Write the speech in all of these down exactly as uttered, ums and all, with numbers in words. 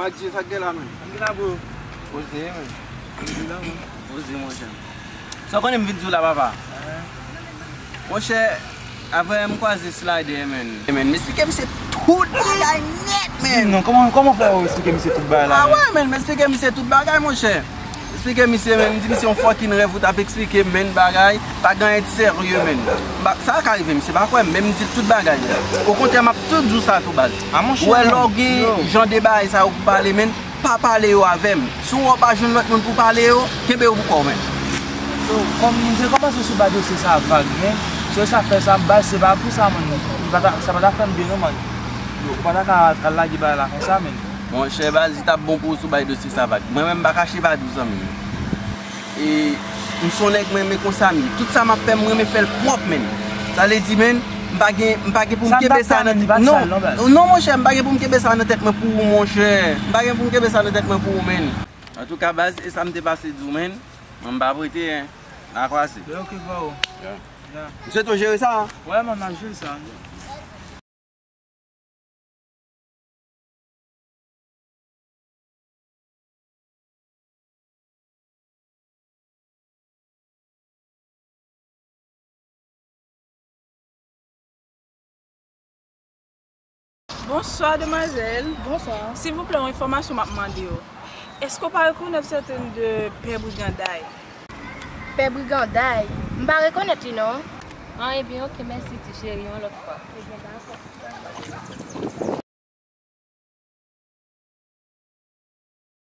Adje, sa k gen la, menn? Sa k gen la, bro? Poze, menn. Poze la, menn. Poze, monchè. Sa w konnen m vin di w la, papa? Monchè, avè m kwaze Slider, menn. Menn, m esplike misye tout bagay nèt, menn. Non, kòman, kòman fè w esplike misye tout bagay la, menn? Ah wè, menn, m esplike misye tout bagay, monchè. Esplike misye, menn, m di misye yon fucking rèv ou t ap esplike m, menn, bagay, pa gen anyen de serye, menn. M pa, sa ka rive, misye pa kwè m, men m di l tout bagay, menn. Okontrè, m ap toujou di w sa tou, baz. Ah, monchè, ou wè, lè w gen jan de bagay sa yo pou pale, menn, pa pale yo avè m. Si w wè w pa jwenn lòt moun pou pale yo, kenbe yo pou kò w, menn. Yo, kòm m te kòmanse sou bay dosye sa vag, menn, se sa fè sa, baz, se pa pou sa, menn. Li pa ta, sa pa ta fè m byen, non, man. Yo, ou pa ta ka al lage bagay la konsa, menn. Monchè, baz, li t ap bon pou ou si w bay dosye sa vag. Mwen menm, m pa kache pa di w, zanmi m. E, m se yon nèg mwen renmen konsa m ye. Tout sa m ap fè, m renmen fè l pwòp, menn. Sa vle di, menn, m pa gen, m pa gen pou m kenbe sa nan tèt. Non, non, monchè, m pa gen pou m kenbe sa nan tèt mwen pou ou, monchè. M pa gen pou m kenbe sa nan tèt mwen pou ou, menn. Antouka, baz, e sa m te pase di w, menn. Mwen, m p ap rete, en. N a kwaze. Ok, bro. Ya. M swete w jere sa, en. Wè, man, m ap jere sa. Bonswa, demwazèl. Bonswa. Silvouplè, yon enfòmasyon m ap mande w. Èske w pa rekonèt sèten de Pè Briganday? Pè Briganday? M pa rekonèt li, non. Ah, ebyen, oke, mèsi, ti cheri, yon lòt fwa. Ebyen, dakò.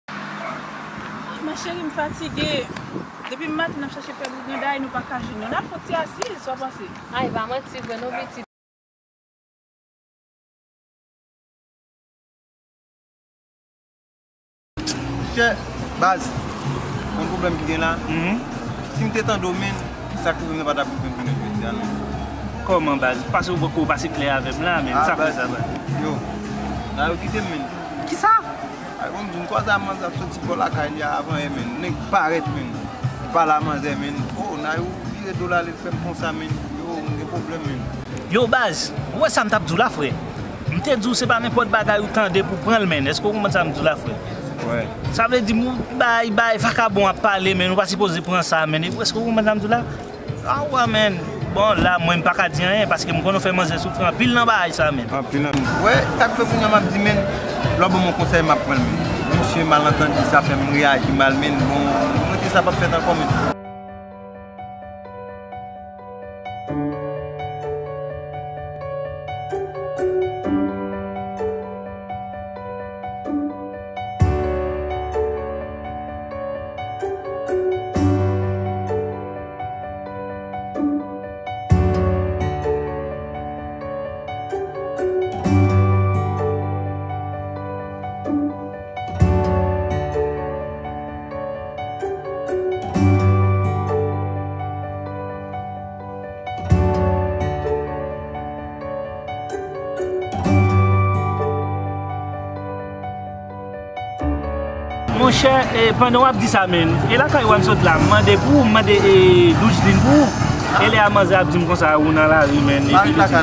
Ah, ma chérie, m fatige. Depi maten n ap chache Pè Briganday, nou pa ka jwenn li. N a fè yon ti asiz, sa w panse? Ay, pa manti vre non, pitit. Chè, baz, konn pwoblèm ki gen la? Mhm. Si m te tande w, menn, sa k rive m nan pa t ap rive m jounen jodi a, non. Kòman, baz? Pase w poko pase klè avè m la, menn. Sa fè sa, baz? Yo, nan yo kite m, menn. Kisa? Ay, bon, m di, m kwaze a manzè ap soti bò lakay li a avan yè, menn. Nèg parèt, menn. Pale a manzè, menn. Oh, nan yo vire do l ale, l fè m konsa, menn. Yo, m gen pwoblèm, menn. Yo, baz, ou wè sa m t ap di w la, frè? M te di w se pa nenpòt bagay ou tande pou pran l, menn. Èske w konprann sa m di w la, frè? Wè. Sa vle di, m, bay, bay, vakabon ap pale, menn, ou pa sipoze pran sa, menn. Èske w konprann sa m di w la? Ah, wè, menn. Bon, la, mwen, m pa ka di anyen, paske m konn ou fè manzè soufri anpil nan bagay sa, menn. Anpil nan. Wè, sa k fè kounye a m ap di, menn, lè w ban m yon konsèy, m ap pran l, menn. Misye malantandi, sa fè m reyaji mal, menn. Bon, mwen te sa p ap fèt ankò, menn. Monchè, e, pandan w ap di sa, menn, e lakay ou a m sot la, m mande pou ou, m mande, e, Doujlin pou ou. E lè a manzè ap di m konsa, ou nan lari, menn, epi li di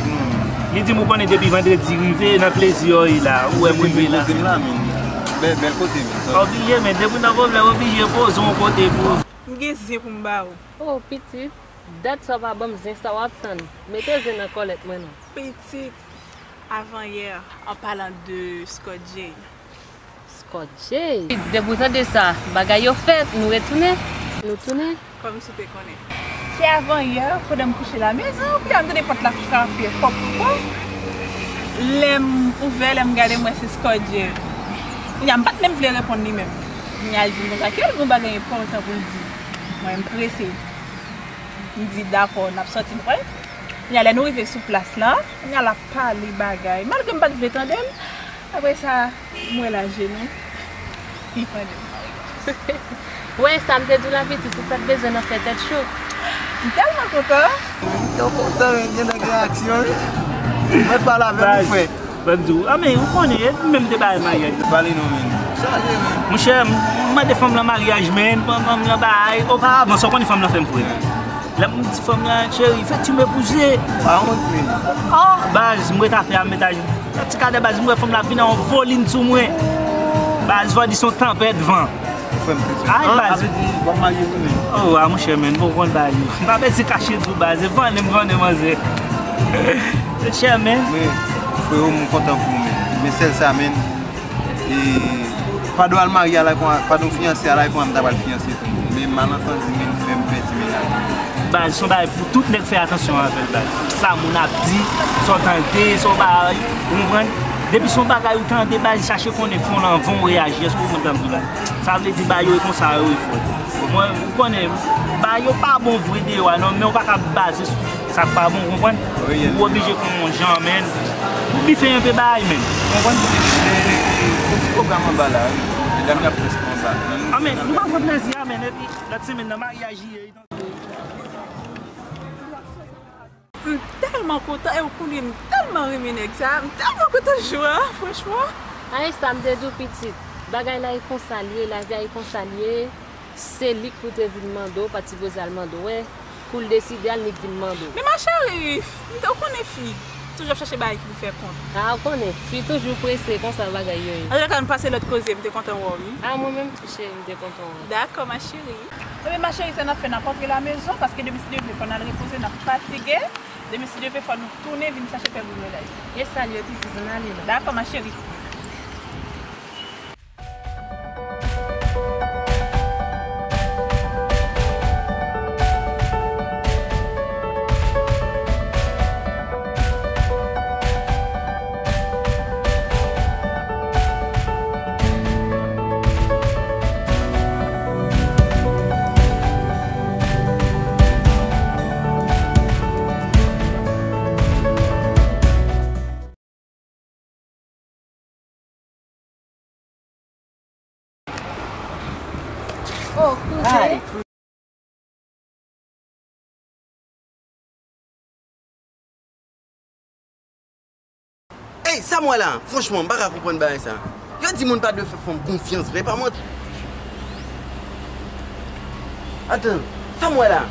m, li di m ou konnen depi vandredi rive, nan plezi yo ye la, ou wè m rive la. Bèl, bèl kote, menn. Oblije, menn, depi w nan pwoblèm, oblije poze yon kote pou. M gen zen pou m ba ou. Oh, pitit, dat sa w pa ban m zen sa w ap tann. Mete zen nan kòlèt mwen non. Pitit, avanyè, an palan de Scott J. Scott J. Depi w tande sa, bagay yo fèt, nou retounen. Nou tounen. Kòmsi w te konnen. Se avanyè, pandan m kouche lamezon, kounye a m tande pòt la frape, pòp, pòp. Lè m ouvè, lè m gade, m wè se Scott J. Kounye a m pa t menm vle reponn li menm. Kounye a l di m konsa ke l gen yon bagay enpòtan pou l di. Mwen, m prese. M di, "Dakò, n ap sòti, nou prale." Kounye a, lè nou rive sou plas la, kounye a, l ap pale bagay. Malgre m pa t vle tande l, apre sa, m wè l ajenou. Li tande m. Ou wè sa m te di w la, pitit, ou pa t bezwen nan fè tèt cho. M tèlman kontan. Yo kontan, men gen nèg reyaksyon, wi. Mwen pale avè w, frè. Ban m di w, a, men ou konnen, epi menm de bagay maryaj. Pale non, men. Chaje, men. Monchè, m, m mande fanm lan maryaj, men, fanm, fanm lan bay. Oparavan, sa w konnen fanm lan fè m frè. Lè m di fanm lan, cheri, fè ti m epouze. Pa wont, men. Oh, baz, m ret atè a, m met a ti kadè baz, m wè fanm la vin a yon volin sou mwen. Baz, fò di se yon tanpèt van. Frè m, frè m. Ay, baz. Sa vle di w ap marye vre menm? Oh, a monchè, men, bon, konn bagay yo. M pa bezwen kache di w, baz. E vannen m vannen manzè. Monchè, men. Men, freo, m kontan pou ou, men. Men sèl sa, men. E, pandan w al marye a la, pandan w fiyanse a la, m ta pral fiyanse tou. Men malantandi, men, fè m pèdi mennaj. Baz, se yon bagay pou tout nèg fè atansyon avè l, baz. Sa moun ap di, sa w tande, sa w pa, ou konprann? Depi se yon bagay ou tande, baz, chache konnen fon lan, avan w reyaji. Èske w konprann sa m di w la? Sa vle di, bagay yo e konsa yo ye, frè. Mwen, ou konnen, bagay yo pa bon vre deyò a, non, men ou pa ka baze sou sa k pa bon, ou konprann? Ou oblije fè yon jan, men. Ou bife enpe bagay, men. Ou konprann? Gen ti pwogram anba la, wi. Medam y ap fè anba. Anmen, nou pa pran plezi a, men, epi lòt semèn nan, maryaj li ye. M tèlman kontan, e w konnen m tèlman renmen nèg sa, m tèlman kontan jou a, franchman. A, e sa m te di w pitit, bagay la e konsa l ye, lavi a e konsa l ye, se li k pou te vin mande w, pa t sipoze al mande w, wè, kou l deside al, li k vin mande w. Men ma chérie, m te, ou konnen fi toujou ap chache bagay ki pou fè kont. A, ou konnen, fi toujou prese, konsa bagay yo ye. Antouka, ann pase lòt koze, m te kontan wè w, wi. A, mwen menm tou, cheri, m te kontan wè w. Dakò, ma chérie. Ebyen, ma chérie, sa n ap fè, n ap rantre la maison, paske demen si Dye vle, fò n al repoze, n ap fatige. Demen si Dye vle, fò nou tounen vin chache pè Bouboulay. E salye pitit, ann ale la. Dakò, ma chérie. Oh, kouzen. Ey, sa m wè la, franchman, m pa ka konprann bagay sa. Yo di moun pa dwe fè fanm konfyans vre, pa manti. Atan, sa m wè la.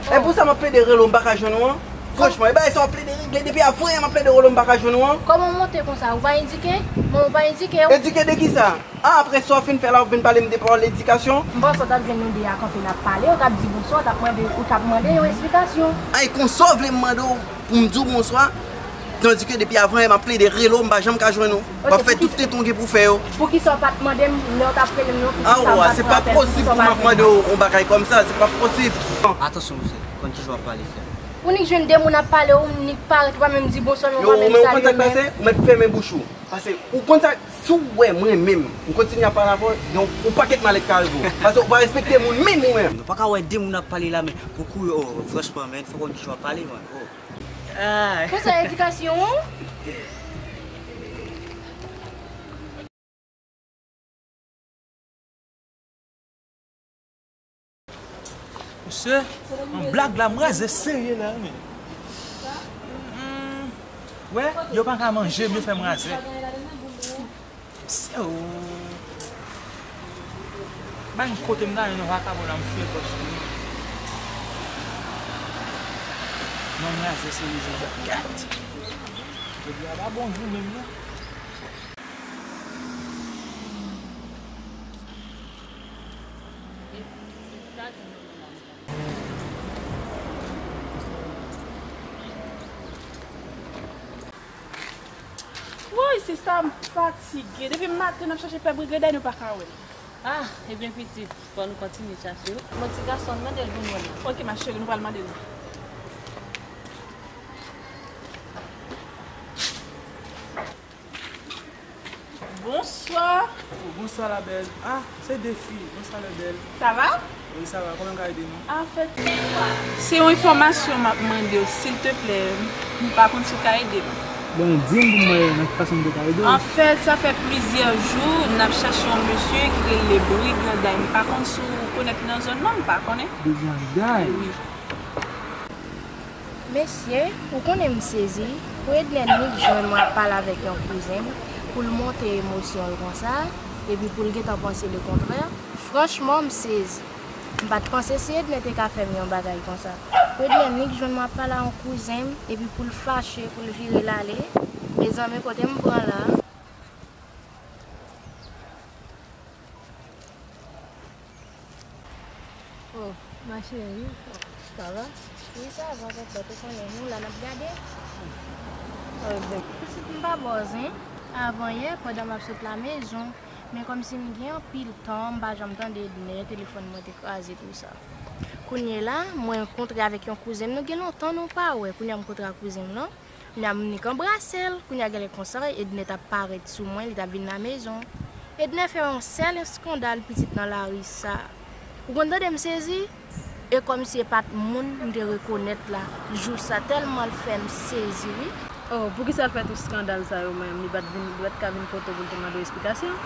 E pou sa m ap plede rele w, m pa ka jwenn ou an? Franchman, e bagay sa w ap plede regle depi avan yè, m ap plede rele w, m pa ka jwenn ou an? Kòman w monte konsa? Ou pa endike? Bon, ou pa endike w? Endike de kisa? A, apre sa w fin fè la, w vin pale m de pawòl edikasyon? M panse w t ap jwenn nou de a kanpe n ap pale, ou t ap di bonswa, w t ap mande, ou t ap mande yon esplikasyon. Ay, konsa w vle m mande w pou m di w bonswa, tandike depi avan yè m ap plede rele w, m pa janm ka jwenn ou. W ap fè tout tenten w gen pou fè yo. Poukisa w pa t mande m lè w t ap rele m nan, poukisa w pa t pran apèl, poukisa w pa t rele m? Awa, se pa posib pou m ap mande w yon bagay kòmsa, se pa posib. Atansyon, mesye, konn kijan w ap pale, frè. Ou nik jwenn de moun ap pale, ou nik parèt, ou pa menm di bonswa, men ou pa menm salye menm. Yo, ou menm ou konn sa k pase? Ou mèt fèmen bouch ou. Paske ou konn sa, si w wè mwen menm, m kontinye ap pale avè w, gen yon pakèt malèt ka rive w. Paske ou pa respekte moun menm ou menm. Nou pa ka wè de moun ap pale la, men pou kou yo, oh, franchman, men, fò konn kijan w ap pale, man. Oh. Ay. Konsa edikasyon an? Mesye, yon blag la, m razè serye la, men. Mm, wè, yo pa ka manje m, yo fè m razè. Mesye, o. Bay m kote m ta jwenn yon vakabon la, m fye pòch li. Non, m razè serye jodi a. Gad! Jodi a pa bon jou menm, non. Woy, sista, m fatige. Depi maten, n ap chache pè Brigada, nou pa ka wè l. Ah, ebyen, pitit, fò nou kontinye chache, wi. Bon, ti gason, mande l pou mwen la. Ok, ma chérie, nou pral mande l. Bonswa. Oh, bonswa, la belle. Ah, se de fi. Bonswa, la belle. Sa va? Wi, sa va. Kòman m ka ede nou? Anfèt, se yon enfòmasyon m ap mande w, silteplè. M pa konn si w ka ede m. Bon, di m pou m wè nan ki fason m te ka ede w. Anfèt, sa fè plizyè jou n ap chache yon mesye ki rele Briganday. M pa konn si w konèt li nan zòn nan, m pa konnen. Briganday? Wi. Mesye, ou konnen m sezi, pou Ednen nik jwenn mwen ap pale avèk yon kouzen m, pou l monte emosyon l konsa, epi pou l gentan panse lekontrè. Franchman, m sezi. M pa t panse si Ednen te ka fè m yon bagay konsa. Pou Ednen nik jwenn mwen ap pale a yon kouzen m, epi pou l fache, pou l vire l ale. Mezanmi, kote m pran la? Oh, ma chérie, ça va? Wi, sa va, papa, ou konnen, nou la n ap gade. Oh, ben. Pitit m pa bòz, en. Avan yè, pandan m ap sot lamezon, men kòmsi m gen anpil tan, m pa janm tande Ednè, telefòn mwen te kraze, tou sa. Kounye la, mwen kontre avèk yon kouzen m, nou gen lontan nou pa wè, kounye a m kontre ak kouzen m lan. Kounye a m nik anbrase l, kounye a genlè konsa Ednè t ap parèt sou mwen, li t ap vin lamezon. Ednè fè yon sèl eskandal pitit nan lari sa. Ou konn tande m sezi? E kòmsi e pa t moun m te rekonèt la. Jou sa tèlman l fè m sezi wi. Oh, poukisa l fè tout eskandal sa yo menm? Li pa t vin, li pa t ka vin kote w pou l te mande w esplikasyon?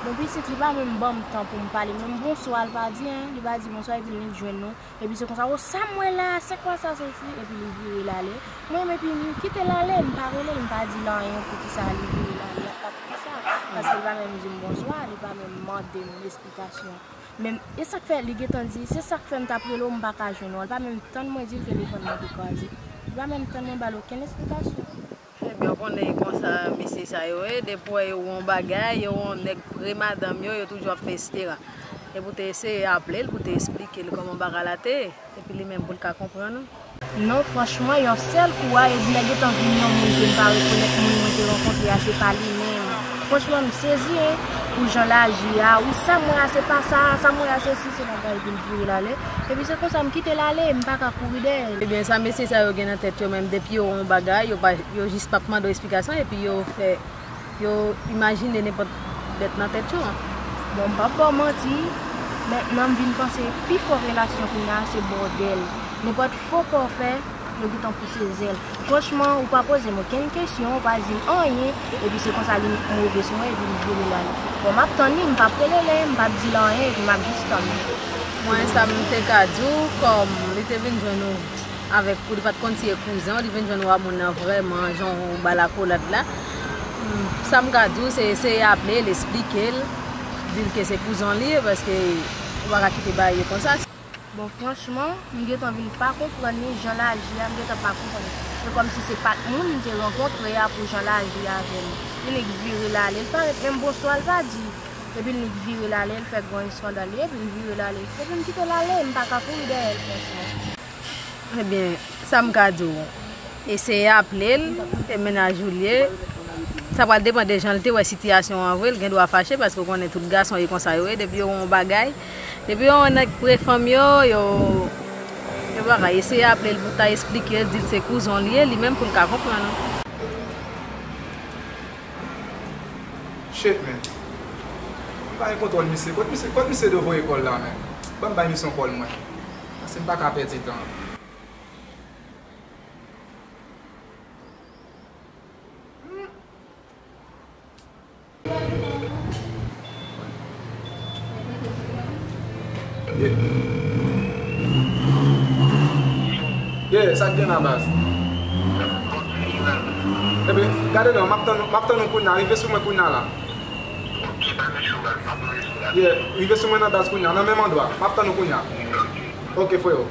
Bon, pitit, li pa menm ban m tan pou m pale. Menm bonswa, l pa di, en. Li pa di bonswa, epi l nik jwenn nou. Epi se konsa, o, sa m wè la, se kwa sa, sesi? Epi li vire l ale. Mwen, epi m kite l ale, m pa rele l, m pa di l anyen, poukisa li vire l ale, a pa poukisa. Paske li pa menm di m bonswa, li pa menm mande m esplikasyon. Men, e sa k fè li gentan di, se sa k fè m t ap rele w, m pa ka jwenn ou. Li pa menm tann mwen di l telefòn mwen te kraze. Li pa menm tann mwen ba l okenn esplikasyon. Ebyen, ou konnen e konsa mesye sa yo ye, depi w wè yo wè yon bagay, yo wè yon nèg pre madanm yo, yo toujou ap fè etsetera. Epi w te eseye aple l pou w te esplike l kòman bagay la te ye, epi li menm pou l ka konprann ou. Non, franchman, yon sèl kou a, Ednè gentan vin yon moun ke m pa rekonèt, moun mwen te rankontre a, se pa li menm. Franchman, m sezi, en, pou jan l aji a. Wi, sa m wè a, se pa sa, sa m wè a, se si, se pa sa, epi l vire l ale. Epi se konsa, m kite l ale, m pa ka kouri dèyè l. Ebyen, sa mesye sa yo gen nan tèt yo menm, depi yo wè yon bagay, yo pa, yo jis p ap mande w esplikasyon, epi yo fè, yo imajine nenpòt bèt nan tèt yo an. Bon, m p ap ba w manti, mentnan m vin panse pi fò relasyon kounye a se bòdèl. Nenpòt fo pa w fè, yo gentan pouse zèl. Franchman, ou pa poze m okenn kesyon, ou pa di m anyen, epi se konsa li move sou mwen, epi li vire l ale. Bon, m ap tann li, m p ap rele l, m p ap di l anyen, epi m ap jis tann li. Mwen, sa m te ka di w, kòm li te vin jwenn ou avèk, ou li pa t konn si e kouzen w, li vin jwenn ou a moun nan vrèman, jan w ba l akolad la. Hmm, sa m ka di w, se eseye aple l, esplike l, di l ke se kouzen w li ye, paske ou pa ka kite bagay yo konsa. Bon, franchman, m gentan vin pa konprann li, jan l aji a, m gentan pa konprann li. Se kòmsi se pa t moun m te rankontre a pou jan l aji avè m. Li nik vire l ale, li parèt menm bonswa l pa di. Epi l nik vire l ale, l fè gran eskandal li, epi l vire l ale. Epi m kite l ale, m pa ka kouri dèyè l, franchman. Ebyen, sa m ka di w, eseye aple l, e mennaj ou l ye. Sa pral depann de jan l te wè sitiyasyon an vre, l gen dwa fache, paske w konnen tout gason e konsa yo ye, depi yo wè yon bagay, depi yo wè yon nèg pre fanm yo, yo, yo bagay, eseye aple l pou ta esplike l, di l se kouzen w li ye, li menm pou l ka konprann ou. Shit, man. M pa gen kontwòl misye. Kot misye, kot misye dwe voye kòl la, man? Ban m bay misye yon kòl mwen. Paske m pa ka pèdi tan. Yeah. Yeah, sa k gen la, baz? Ebyen, gade non, m ap tann, m ap tann ou kounye a, rive sou mwen kounye a la. Yeah, rive sou mwen nan baz kounye a, nan menm andwa, m ap tann ou kounye a. Ok, freo.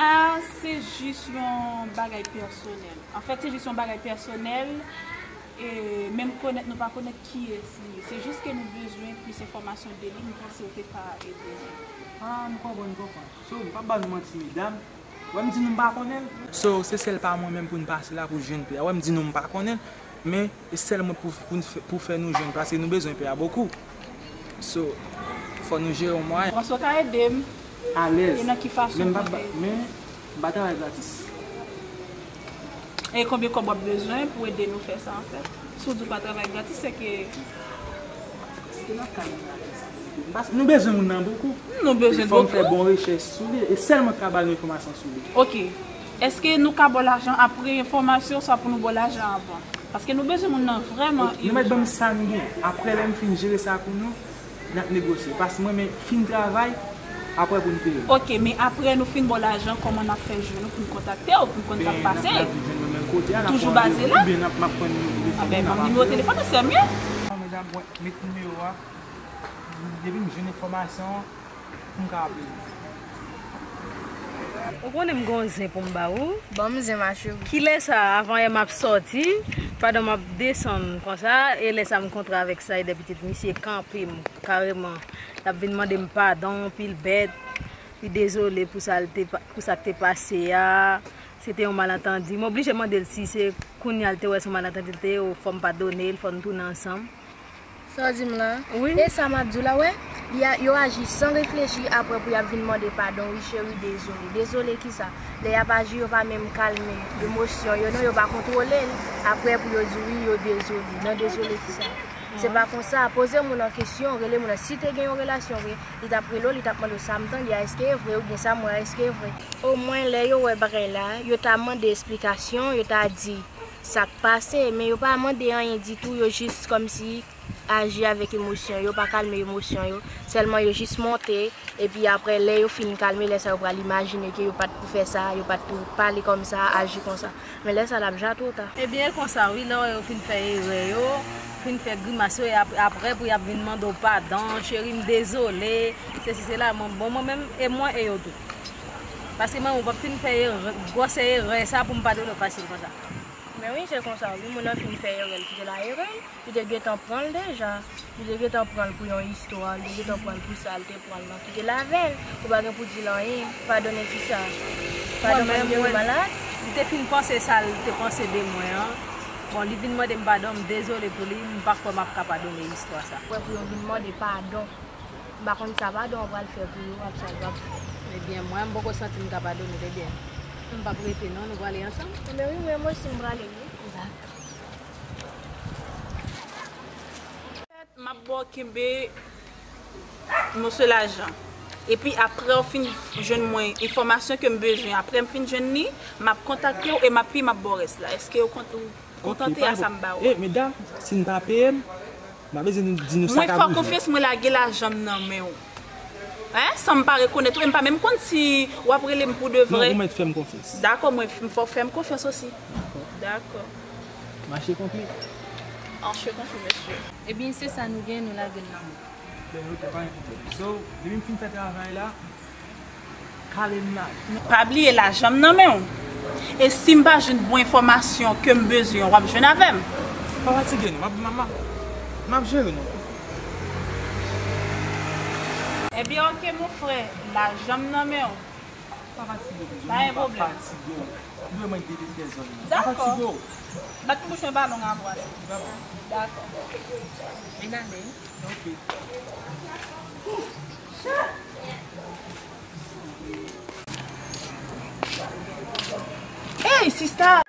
Ah, se jis yon bagay pèsonèl. Anfèt, se jis yon bagay pèsonèl. E menm konèt nou pa konèt kiyès li ye. Se jis ke nou bezwen plis enfòmasyon de li, m panse ou te ka ede nou. Ah, m konprann, m konprann. So, m p ap ba nou manti, medam. Wè m di nou m pa konnen l. So, se sèl pa mwen menm pou n pase la pou jwenn pè a. Wè m di nou m pa konnen l. Men, e sèl mwen pou, pou, n fè, pou fè nou jwenn, paske nou bezwen pè a bokou. So, fò nou jere yon mwayen. Ou panse w ka ede m? Alèz. E nan ki fason? Men m pa, men m pa travay gratis. E konbyen kòb w ap bezwen pou ede nou fè sa, anfèt? Si w di w pa travay gratis, se ke... Paske nou bezwen moun nan bokou. Nou bezwen bokou. E fò m fè bon rechèch sou li. E sèl mwen k ka ba nou enfòmasyon sou li. Ok. Èske nou ka ba w lajan apre enfòmasyon, swa pou nou ba w lajan avan? Paske nou bezwen moun nan vrèman ijan. Nou mèt ban m sa n gen. Apre lè m fin jere sa pou nou, n ap negosye. Paske mwen, men fin travay, apre pou n peye m. Ok, men apre nou fin ba w lajan, kòman n ap fè jwenn ou pou n kontakte w, pou n konn sa k pase? Toujou baze la? Oubyen n ap, m ap pran nimewo telefòn ou, sè m ye. Non, medam, mwen, met nimewo a. Depi m jwenn enfòmasyon an, m ka aple nou. Ou konnen m gen yon zen pou m ba ou. Ban m zen, ma chérie. Kilè sa, avan yè m ap sòti, Pandan m ap desann konsa, e lè sa m kontre avèk Saider pitit, misye kanpe m kareman. L ap vin mande m padon, anpil bèt. Li dezole pou sa l te pa-, pou sa k te pase a. Se te yon malantandi. M oblije mande l si se kounye a l te wè se yon malantandi l te ye, ou fò m padone l, fò n tounen ansanm. Sa w di m la? Wi. E sa m ap di w la, wè, y a, yo aji san reflechi, apre pou y ap vin mande padon, wi cheri, dezole. Dezole kisa? Lè y ap aji, yo pa menm kalme emosyon yo, non, yo pa kontwole l. Apre pou yo di wi, yo dezole. Nan dezole kisa? Se pa konsa. Poze moun nan kesyon, rele moun nan. Si te gen yon relasyon vre, li t ap rele w, li t ap mande w sa m tande a, èske e vre, oubyen sa m wè a, èske e vre? Omwen lè yo wè bagay la, yo ta mande esplikasyon, yo ta di sa k pase, men yo pa mande anyen ditou, yo jis kòmsi aji avèk emosyon yo, pa kalme emosyon yo, sèlman yo jis monte, epi apre lè yo fin kalme, lè sa yo pral imajine ke yo pa t pou fè sa, yo pa t pou pale kòmsa, aji konsa. Men lè sa l ap ja twò ta. Ebyen, e konsa wi, lè yo fin fè erè yo, fin fè grimas yo, e ap-, apre pou y ap vin mande w padon, cheri, m dezole, sesi, sela, mwen, bon, mwen menm, e mwen e yo tou. Paske mwen, mwen p ap fin fè erè, gwòs erè sa pou m padone w fasil konsa. Men wi, se konsa wi, moun nan fin fè erè l, kite l a erè l. Li te gentan pran l deja. Li te gentan pran l pou yon istwa, li te gentan pran l pou sa l te pran l nan. Kite l avè l. Ou pa gen pou di l anyen. Padone kisa? Padone mwen, mwen malad? Li te fin panse sa l te panse de mwen an. Bon, li vin mande m padon, m dezole pou li, m pa kwè m ap ka padone istwa sa. Kwè pou yo vin mande padon. M pa konn sa padon an pral fè pou yo, ak sa l pral fè. Ebyen, mwen, m poko santi m ka padone l, ebyen. M p ap rete non, nou prale ansanm. Ebyen wi, mwen, mwen osi m prale wi. Dakò. M ap ba w kenbe moso lajan. Epi apre w fin jwenn mwen enfòmasyon ke m bezwen, apre m fin jwenn li, m ap kontakte w e m ap, pi m ap ba w rès la. Èske w kont-, ou kontante a sa m ba w? E, medam, si n pa peye m, m pa bezwen di nou sa k ap rive. Mwen fè w konfyans, mwen lage lajan m nan men w. Hein? San m pa rekonèt ou, e m pa menm konn si w ap rele m pou de vrè. Non, ou mèt fè m konfyans. Dakò, mwen, m fè w fè m konfyans osi. Dakò. Mache konpli. Mache konpli, mesye. Ebyen, se sa nou gen, nou lage l nan men. Ben, ok, pa gen pwoblèm. So, depi m fin fè travay la, kale m la. Pa bliye lajan m nan men w. E si m pa jwenn bon enfòmasyon ke m bezwen, w ap jwenn avè m. Pa fatige non, m ap, m ap, m ap, m ap jere non. Ebyen, ok, mon frè, lajan m nan men w. Pa fatige w, pa fatige w. Ou dwe mwen depete zòn nan. Pa fatige w. Bat pou mwen balon avwa. Dakò. Dakò. Vin ale. Ok. Hey, sista!